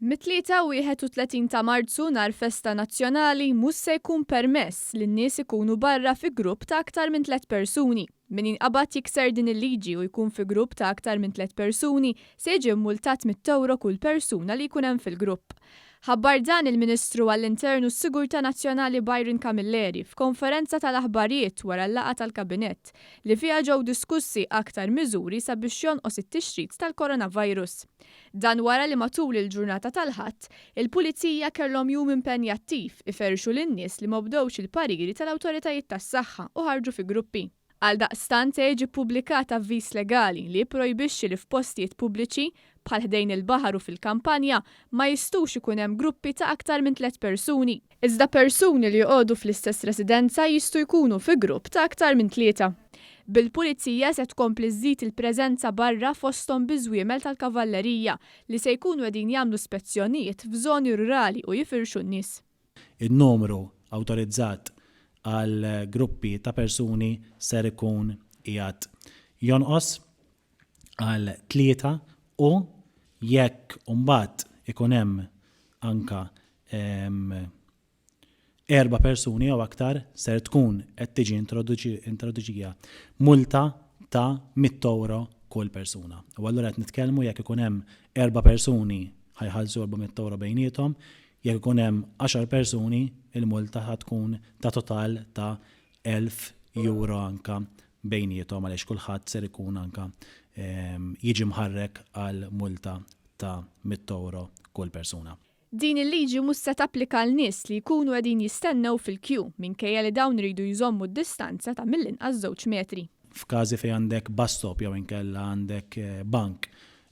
Mit-Tlieta 31 ta' Marzu, nhar festa nazzjonali, mhux se jkun permess li n-nies ikunu barra fi grupp ta' aktar minn tlett persuni. Min jinqabad jikser din il-liġi u jkun fi grupp ta' aktar minn tlett persuni se jiġi mmultat mitt ewro kull persuna li jkun hemm fil-grupp. Ħabbar dan il-Ministru għall-Intern u s-Sigurtà Nazzjonali Byron Camilleri f'konferenza tal-aħbarijiet wara l-laqgħa tal-Kabinett li fiha ġew diskussi aktar miżuri sabiex jonqos it-tixrid tal-coronavirus. Dan wara li matul il-ġurnata tal-Ħadd, il-Pulizija kellhom jum impenjattiv iferrxu lin-nies li m'obdewx il-pariri tal-awtoritajiet tas-saħħa u ħarġu fi gruppi. Għaldaqstant se jiġi ppubblikat avviż legali li jipprojbixxi li f'postijiet pubbliċi, bħal ħdejn il-baħar u fil-kampanja, ma jistgħux ikun hemm gruppi ta' aktar minn tlett persuni. Iżda persuni li joqogħdu fl-istess residenza jistgħu jkunu fi grupp ta' aktar minn tlieta. Bil-Pulizija se tkompli żżid il-preżenza barra fosthom bi żwiemel tal-kavallerija li se jkunu qegħdin jagħmlu spezzjonijiet f'żoni rurali u jifirxu n-nies. In-numru awtorizzat għal gruppi ta' persuni ser ikun qiegħed jonqos għal tlieta u jekk imbagħad ikun hemm anke erba' persuni jew aktar ser tkun qed tiġi introduċija multa ta' mitt ewro kull persuna. U allura qed nitkellmu jekk ikun hemm erba' persuni ħa jħallsu 400 ewro bejniethom, jekk ikun hemm għaxar persuni il-multa ħa tkun ta' total ta' 1000 euro anka bejniethom għaliex kulħadd ser ikun anka jiġi mħarrek għal multa ta' mitt ewro kull persuna. Din il-liġi mhux se tapplika għal nies li jkunu qegħdin jistennew fil-kju minkejja li dawn iridu jżommu d-distanza ta' mill-inqas żewġ metri. F'każi fejn għandek bus stop jew inkella għandek bank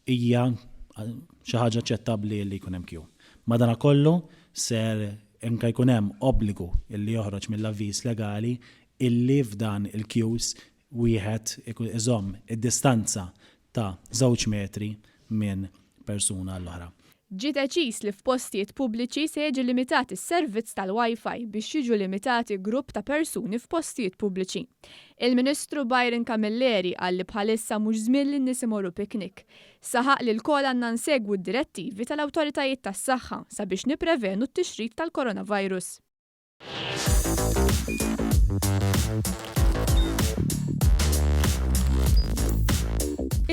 hija xi ħaġa aċċettabbli li jkun hemm kju. Madanakollu ser anke jkun hemm obbligu li joħroġ mill-avviż legali illi f'dan il-queues wieħed iżomm id-distanza ta' żewġ metri minn persuna għall-oħra. Ġie deċiż li f'postijiet pubbliċi se jiġi limitat is-servizz tal-Wi-Fi biex jiġu limitati grupp ta' persuni f'postijiet pubbliċi. Il-Ministru Byron Camilleri qal li bħalissa mhux żmien li n-nies imorru picnic. Saħaq li lkoll għandna nsegwu d-direttivi tal-awtoritajiet tas-saħħa sabiex nipprevenu t-tixrid tal-coronavirus.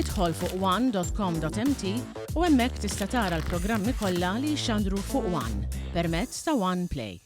Idħol fuq one.com.mt u hemmhekk tista' tara l-programmi kollha li jixxandru fuq One permezz ta' One Play.